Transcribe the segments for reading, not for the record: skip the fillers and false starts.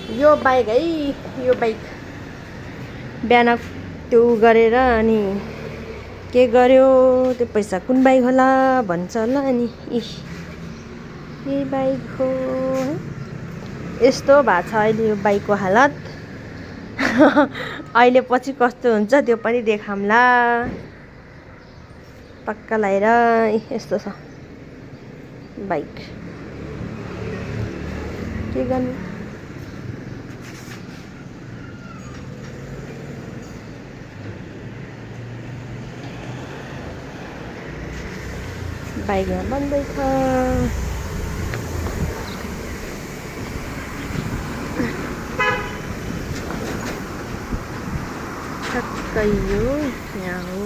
यो बाइक है, यो बाइक बिहान त्यो गरेर अनि के गर्यो त्यो पैसा कुन बाइक होला भन्छ होला अनि यही बाइक हो है। यस्तो भएको छ अहिले यो बाइकको हालत। अहिले पछि कस्तो हुन्छ त्यो पनि देखाउँला पक्का लगाएर। यस्तो छ बाइक, के गर्नु। बाइक यहाँ बन्दैछ। ठक्कै यो यहाँ हो।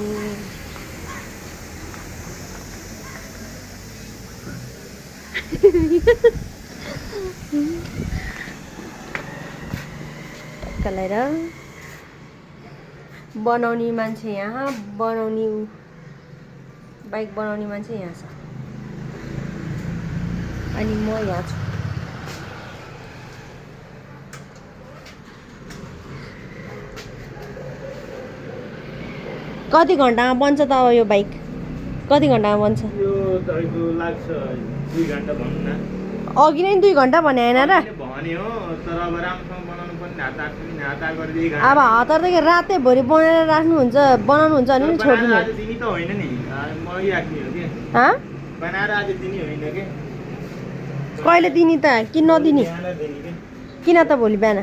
टक्का लगाएर बनाउने मान्छे यहाँ, बनाउने बाइक बनाउने मान्छे यहाँ छ अनि म यहाँ छु। कति घन्टामा बन्छ त अब यो बाइक? कति घन्टामा बन्छ? यो तपाईको लाग्छ 2 घण्टा भन्नु न। अघि नै 2 घण्टा भने हैन र? भने हो, तर अब राम्रोसँग बनाउनु पर्ने हात गरेर 1 घण्टा। अब हतार त रातै भरि बनाएर राख्नुहुन्छ, बनाउनु हुन्छ भने छोड्दिनु। आज दिनी त होइन नि, म अघि राख्ने हो के। ह? बनाएर आज दिनी होइन के। कहिले दिनी त कि नदिनी? बिहान दिनी के। किन त भोलि बिहान?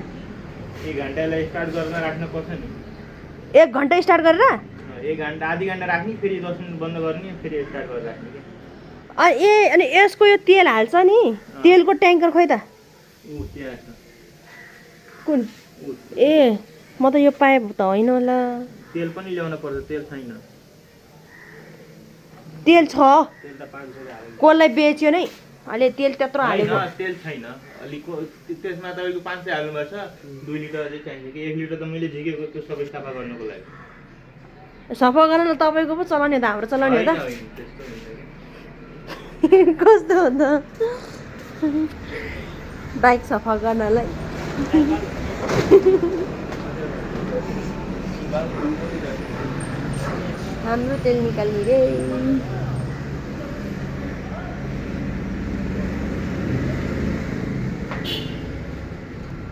1 घण्टालाई स्टार्ट गर्न राख्नु पर्छ नि। 1 घण्टा स्टार्ट गरेर? 1 घण्टा आधी घण्टा राख्ने, फेरि 10 मिनेट बन्द गर्ने, फेरि स्टार्ट गरेर राख्ने के। अनि यसको यो तेल हाल्छ नि, तेलको ट्याङ्कर खोइ त? त्यहाँ छ। कुन? ए म त यो पाइप त होइन होला। तेल पनि ल्याउन पर्छ, तेल छैन। तेल छ, तेल त 500 हाल्नु। कसलाई बेच्यो नै अहिले तेल त्यत्रो हालेको? तेल छैन अलिक, त्यसमा तपाईँको 500 हाल्नुपर्छ। 2 लिटर चाहिँ चाहिन्छ कि 1 लिटर त मैले झिकेको त्यो सबै सफा गर्नको लागि। सफा गर्न तपाईँको पो चलाउने त हाम्रो चलाउने हो त? होइन, त्यस्तो होइन के। कस्तो हो त बाइक सफा गर्नलाई? हाम्रो तेल निकाल्ने रे।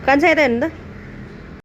कान्छा यता हेर्नु त।